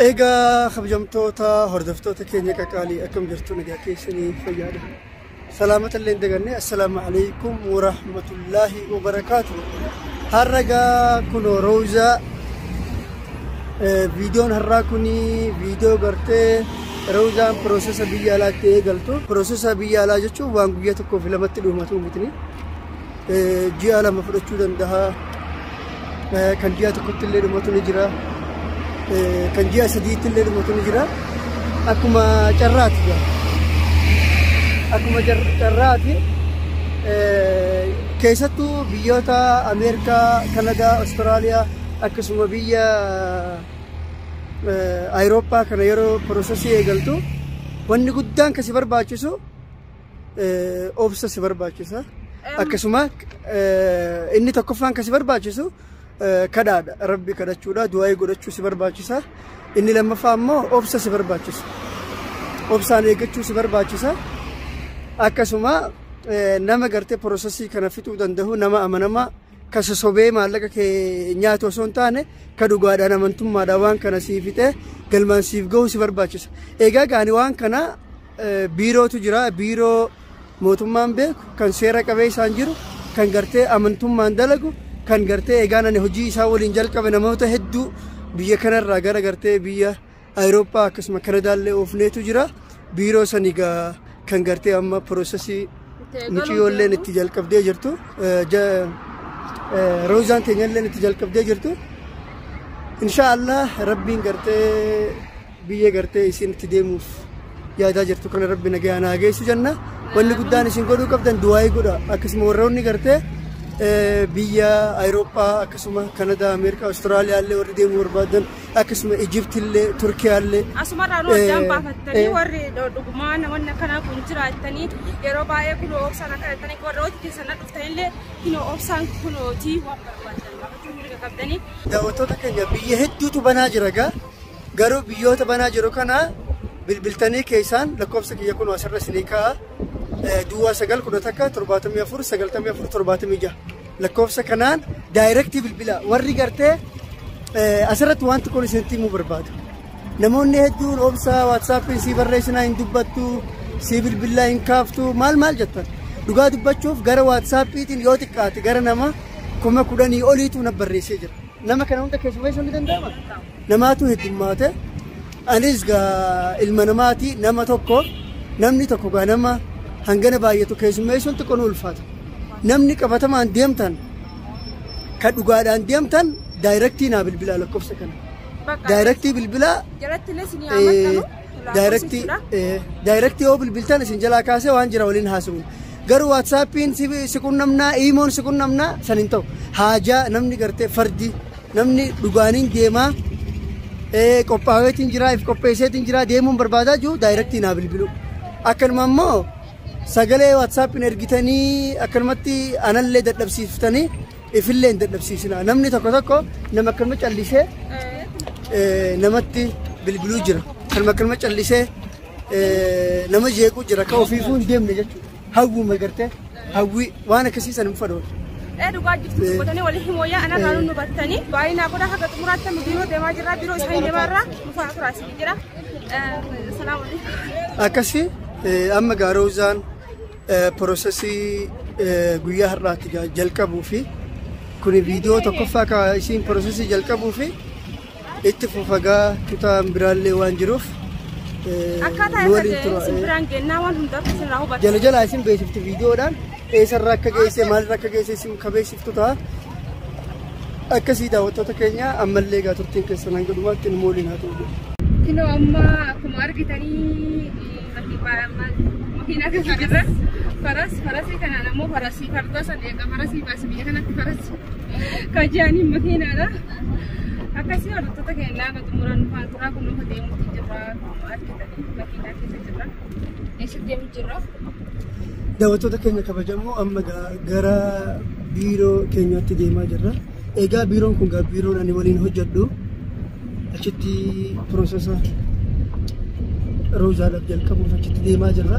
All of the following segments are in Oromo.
Egaa kabajamtoota hordoftoota keenya qaqaalii, akkam jirtu? Nagaa keessanii? Fayyaadha. Salaamata illee hin daganne. Assalaamu alaikum warahmatullaahi wabarakaatu. Har'a gaa kunoo Roozaa, viidiyoon har'aa kuni viidiyoo gartee Roozaan process biyya alaatti eegaltu. Process biyya alaa jechuun waan guyyaa tokkoo fi lamatti dhumatu mitini. Ji'a 2 fudhachuu danda'a. Kan ji'a tokkotti illee dhumatu ni jira. Kan ji'a 3tti illee dhumatu ni jira. Akkuma carraati gaa. Akkuma carraati. Keessattuu biyyoota Ameerikaa, Kanadaa, Awustiraaliyaa, akkasuma biyya Awurooppaa kana yeroo process eegaltu wanni guddaan kan si barbaachisu obsa si barbaachisa. Akkasuma inni tokkoffaan kan si barbaachisu kadhaadha. Rabbi kadhachuudha, du'aayii godhachuu si barbaachisa. Inni lammaffaa immoo obsa si barbaachisa. Obsaan eeggachuu si barbaachisa. Akkasuma nama gartee process kana fixuu danda'u, nama amanamaa ka sosobee maallaqa kee nyaatu osoo hin taane, ka dhugaadhaan amantummaadhaan waan kana siif fixee galmaan siif ga'uu si barbaachisa. Egaa gaani waan kana biirootu jira. Biiroo mootummaan beeku, kan seera qabeessaan jiru, kan gartee amantummaan dalagu, kan gartee egaan ani hojii isaa waliin jalqabe namoota hedduu biyya kanarraa gara gartee biyya Awurooppaa akkasuma Kanadaallee oofneetu jira. Biiroo sani gaa kan gartee amma process mucayyoolleen itti jalqabdee jirtu. Roozaan teenyalleen itti jalqabdee jirtu. Insha Allah Rabbiin gartee biyya gartee isin itti deemuuf yaadaa jirtu kana Rabbi nagayaan haa geessu jenna. Wanni guddaan isin godhuu qabdan du'aayii godha. Akkasuma warroonni gartee biyya Awurooppaa, akkasuma Kanadaa, Ameerikaa, Awustiraaliyaa illee warri deemuu barbaadan, akkasuma Ijipti illee, Turkiyaa illee. Asumarraa nu addaan baafattanii, warri dhugumaa namoonni akkanaa kun jiraattanii, yeroo baay'ee kunoo obsaan akka jettanii warroota keessan dhuftanillee, kunoo obsaan kunootii waan barbaadan gaafachuu mirga qabdanii. Daawwattoota keenya, biyya hedduutu banaa jira gaa. Garuu biyyoota banaa jiru kana bilbiltanii keessaan lakkoofsa kiyya kun asirra isinii kaa'a. 0911 74 94 76, lakkoofsa kanaan direct bilbila. Warri gartee asirratti wanti kun isinitti himuu barbaadu. Namoonni hedduun obsa WhatsAppiin sii barreessinaa hin dubbattu, sii bilbilaa hin kaaftu, maal maal jettan. Dhugaa dubbachuuf gara WhatsAppiitiin yoo xiqqaate gara nama 10,000 oliitu na barreessee jira. Nama kana hunda keessummeessuun ni danda'ama? Namaatu heddummaate. Anis gaa ilma namaati, nama tokko, namni tokko gaa nama hangana baay'atu keessummeessuun xiqqoo nu ulfaata. Namni qabatamaan deemtan, kan dhugaadhaan deemtan, direct naa bilbilaa lakkoofsa kana. Direct bilbilaa. Jalatti illee isin yaamattanu. Direct yoo bilbiltan isin jalaa kaasee waan jira waliin haasa'u. Garuu WhatsAppiin si qunnamnaa, imoon si qunnamnaa, san hin ta'u. Haajaa namni gartee fardi namni dhugaaniin deemaa qophaa'eetiin jira, if qopheesseetiin jira, deemuun barbaadaa jiru direct naa bilbilu. Akkanuma immoo sagalee WhatsAppiin ergitanii akkanumatti anallee dadhabsiiftanii ifillee hin dadhabsiisina. Namni tokko tokko nama akkanuma callisee namatti bilbiluu jira. Kanuma akkanuma callisee nama jeequu jira, kan ofiifuu hin deemne jechuudha. Hawwuma gartee hawwii waan akkasii san hin fadhu. Dhugaa jirtu dubbatanii walii himooyyaa anarraa nu hubattanii baay'inaa godha. Haga xumuraatti amma biiroo deemaa jirra, biiroo isaanii deemaa irraa nu faana turaa isin jira. Salaamu alaikum. Akkasii amma gaa Roozaan process guyyaa har'aatti jalqabuu fi kuni viidiyoo tokkoffaa ka isiin process jalqabuu fi itti fufagaa kutaan biraallee waan jiruuf Akkaataa nu waliin irra tura. isin biraan gennaa waan hundaaf isin irraa hubattu. Jala jalaa isin beeksifti, viidiyoodhaan eessarra akka geesse, maalirra akka geesse isin ka beeksiftu ta'a. Akkasii daawwattoota keenya, ammallee egaa turtiin keessan hanga dhumaatti nu waliin haa ta'u. Kinoo amma akkuma argitanii makiinaa keessa jirra. Faras farasii kanaan ammoo farasii farda san eega farasii baase, biyya kanatti faras kan jedhanii makiinaadha. Akkasii hordoftoota keenyaa, akka xumuraan nufaan turaa. Kun nufa deemuutti jirra, akkuma argitanii makiinaa keessa jirra. Eessa deemu jirra? Daawwattoota keenya kabajamoo, amma gara biiroo keenyaatti deemaa jirra. Egaa biiroon kun gaa biiroon ani waliin hojjedhu, achitti process Roozaadhaaf jalqabuuf achitti deemaa jirra.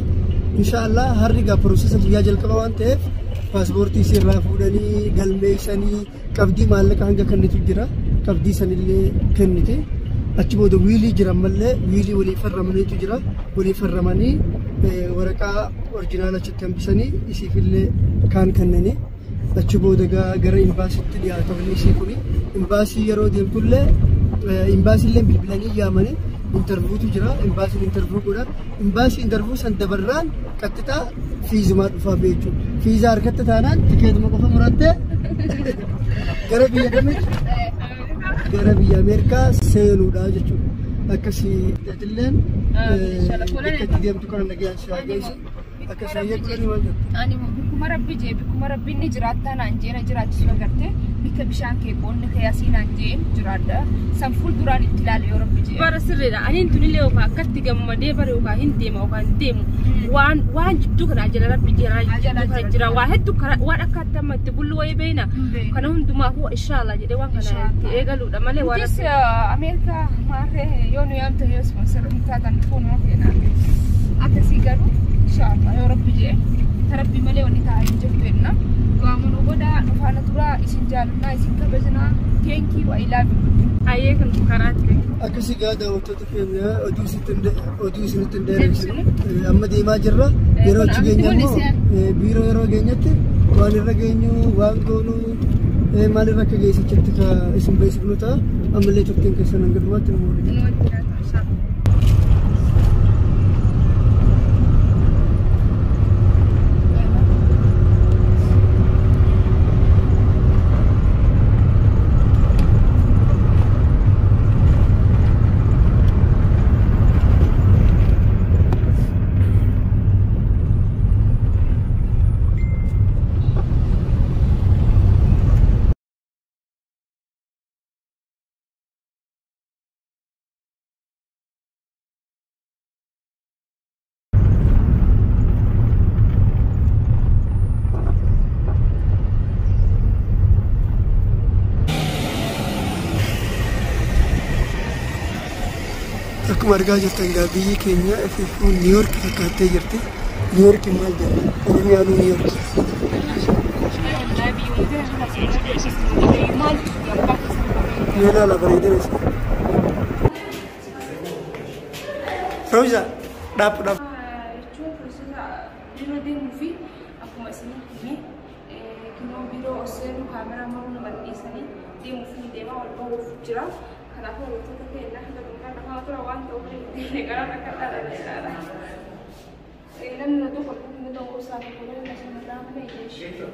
Inshaallah harri gaa process guyyaa jalqaba waan ta'eef paaspoortii isirraa fuudhanii galmeessanii qabdii maallaqa hanga kennitu jira. Qabdii sanillee kenniti. Achi booda wiilii jiran mallee wiilii walii farramaniitu jira. Walii farramanii waraqaa orjinaala achitti hambisanii isiifillee kaan kennanii. Achi booda gara imbaasiitti dhiyaata wanni isii kuni. Imbaasii yeroo deemtullee imbaasiillee bilbilanii yaamanii interviewtu jira. Imbaasiin interview godha. Imbaasii interview san dabarraan qaxxixaa fiizumaa dhufaa jechuudha. Fiizaa harkatti taanaan tikeetuma qofa murattee gara biyya kamitti? Gara biyya Ameerikaa seenuudha jechuudha. Akkasii illeen bakka itti deemtu kana nagaan si haa geessu. Akkasii hayyee kudhanii maal jettu? Ani bikkuma rabbi jee bikkuma rabbi inni jiraattaa naan jeena jiraachisu agartee bikka bishaan kee qoonni kee asii naan jeen jiraadha. San fuulduraan itti ilaale yoo rabbi jee. Bara sirriidha. Aniin tunillee yookaan akkatti gammadee bara yookaan hin deema yookaan hin deemu. Waan jidduu kana ajala rabbi jira jidduu kana jira. Waa hedduu waan akka itti amma itti bullu wayii beeyna. Kana hundumaafuu inshaallah jedhee waan kana itti eegaluudha malee waan Nutis Ameerikaa maarree yoo nu yaamte yoo ispoonsar nu taatan dhufuu nama feena. Akkasii garuu inshaallah yoo rabbi jee rabbi malee wanni taa'aa hin jirtu jenna. Du'aamanuu godhaa nu faana turaa isin jaalannaa isin kabajnaa. Thank you, I love you. Hayyee kan karaatti. Akkasii gaa daawwattoota keenya oduu isinitti hin dheeressinu. Amma deemaa jirra. Yeroo achi geenye immoo biiroo yeroo geenyetti waan irra geenyu waan goonu maal irra akka geessichitti isin beeksifnu ta'a. Ammallee turtiin keessan hanga dhumaatti nu waliin. Akkuma argaa jirtan egaa biyyi keenya FFU New York fakkaattee jirti. New York maal jenna? Oromiyaanuu New York. Yoo ilaala bareedina isaa. Rooza dhaabbu dhaabbu. Jechuun piroosesa biiroo deemuu fi akkuma isinitti hime kinoo biiroo osoo kaameraa maruu nama dhiisanii deemuu fi deemaa wal bahuuf jira. Kanaafuu wantoota keenya hanga dhumaa lafaa tura waan ta'uuf deemnee gara akka dhaadha. Namni na tokko namni tokko isaa tokko namni shamarraa malee jechuudha.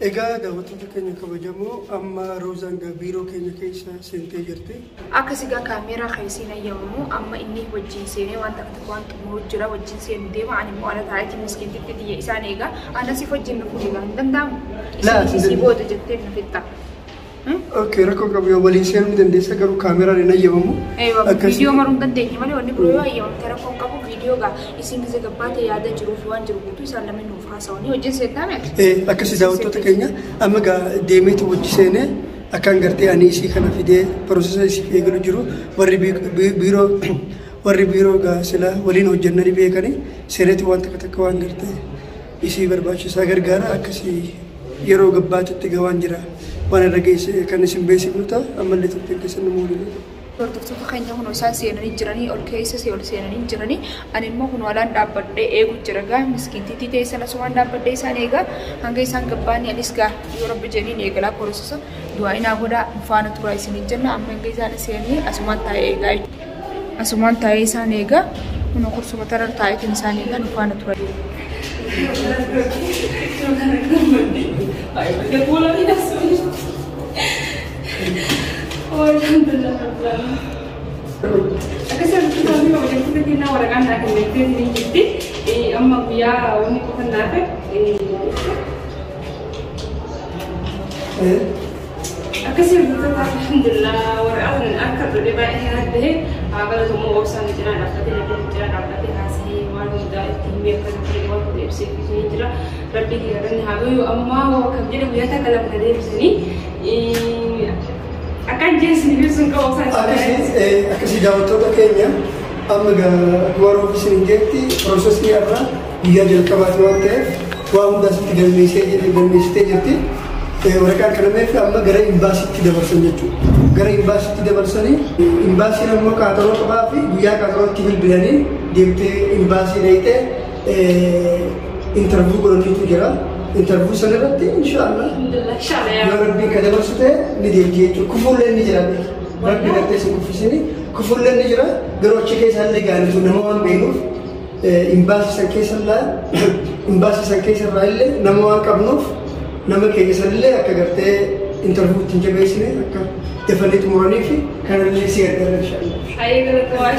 Egaa daawwattoota keenya kabajamoo amma Roozaan biiroo keenya keessa seentee jirti. Akkasii gaa kaameeraa keessiin ayyamamu amma inni wajjin seenee waan takka tokko waan xumuru jira wajjin seenu deema ani immoo ala taa'eeti miskiintitti xiyya isaan eegaa anasiif wajjin nu fuudhe hin danda'amu. Isii booda jettee nu fixxa. Okay, rakkoo qabu yoo waliin seenuu ni dandeessa garuu kaameraan hin ayyamamu. Viidiyoo maruu hin dandeenye malee wanni biroo yoo ayyamamte rakkoo qabu viidiyoo gaa isin gisa gabbaate yaada jiruu fi waan jiru guutuu isaan lameen nuuf haasawanii wajjin seentaame. Akkasii daawwattoota keenya amma gaa deemeetu wajji seenee akkaan gartee ani isii kana fidee piroosesa isiif eegalu jiru warri biiroo gaa sila waliin hojjennanii beekanii seeneeti waan takka takka waan gartee isii barbaachisaa gargaara akkasii yeroo gabbaatitti gaa waan jira. Waan irra geesse kan isin beeksifnu ta'a ammallee turtiin keessan nu waliin. Hordoftoota keenya kun isaan seenanii jiranii ol keessa ol seenanii jiranii ani immoo kun walaan dhaabbadhee eegu jira gaa miskiintiitti ta'e sana sumaan dhaabbadhee isaan eegaa hanga isaan gabbaanii anis gaa yoo rabbi jedhiin eegalaa piroosesa du'aa inaa godhaa faana turaa isiniin jenna amma hanga isaan seenanii asumaan taa'ee eegaa asumaan taa'ee isaan eegaa kun kursuma tarar taa'eetiin isaan eegaa nu faana tura. Akkasii hojjettoota kennaa waraqaan naa kennettee ni jirti. Amma guyyaa wanni qofa naafe. Akkasii hojjettoota alhamdulillah waraqaa sana akka godhe baay'ee kan ta'e haa galatamu obsaan jira dhaabbatee nageen jira dhaabbatee haasa'ee waan hundaa itti himee akka ta'e waan hunda ibsee ni jira. Rabbi kiyyarranni haa gahu ammaa kan jedhe guyyaa takka lama deebisanii akkan jeesni ibsuun qabu obsaan Akkasii daawwattoota keenya amma akkuma ofiisiin hin jeetti piroosesni irraa guyyaa jalqabaati waan ta'eef waa hundaa sitti galmeessitee jirti. Waraqaan kanameef amma gara imbaasiitti dabarsan jechuudha. Gara imbaasiitti dabarsanii, imbaasiin ammoo qaaxaroo qabaa fi guyyaa qaaxarootti bilbilanii deemtee imbaasii dhayitee interview godhaniitu jira. Interview sana irratti inshaallah Alhamdulillah, inshallah yaa yoo rabbiin ka dabarsu ta'e ni deemti jechuudha. Kufuullee ni jira. Rabbi gartee si kuffisini kufuullee ni jira. Garuu achi keessa illee gaanitu nama waan beeknuuf, imbaasii san keessa illee, imbaasii san keessa irraa illee nama waan qabnuuf, nama keenya sanillee akka gartee interview ittiin jabeessine akka dafanii xumuranii fi kanallee si gargaara inshaallah. Ayee galatoomaa.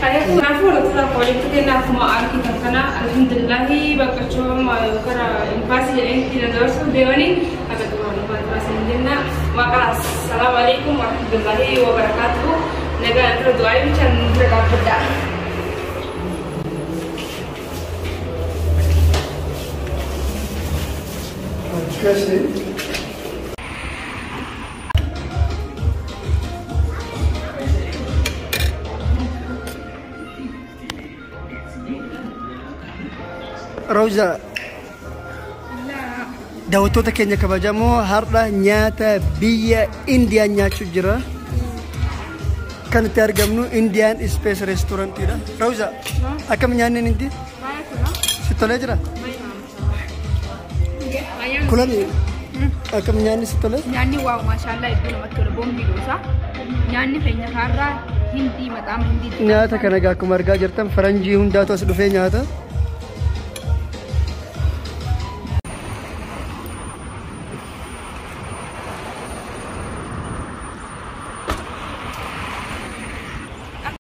Ayee kanaafuu wantoota walitti kenna akkuma argitan kana, alhamdulillahi baqqachoo gara imbaasii jedhanii na dabarsuuf deemanii akka xumuran baasii jenna. Maqaa assalaamu alaikum warahmatullahi wabarakaatuhu. Nagaa dura du'aa bichaan dura dhaabbadha. Akkasii. Rawza, daawwattoota keenya kabajamoo, har'a nyaata biyya Indiyaan nyaachuu jira. Kan itti argamnu Indiyaan Space Restaurantiidha. Rawza, akkam nyaanni indi? Si tolee jira? Kulani, akkam nyaanni si tolee? Nyaanni wow, maashaallah, iddoo namatti tola, boombii dhoosa. Nyaanni keenya kaarraa hindii maxaama hindii. Nyaata kana egaa akkuma argaa jirtan faranjii hundaatu as dhufee nyaata.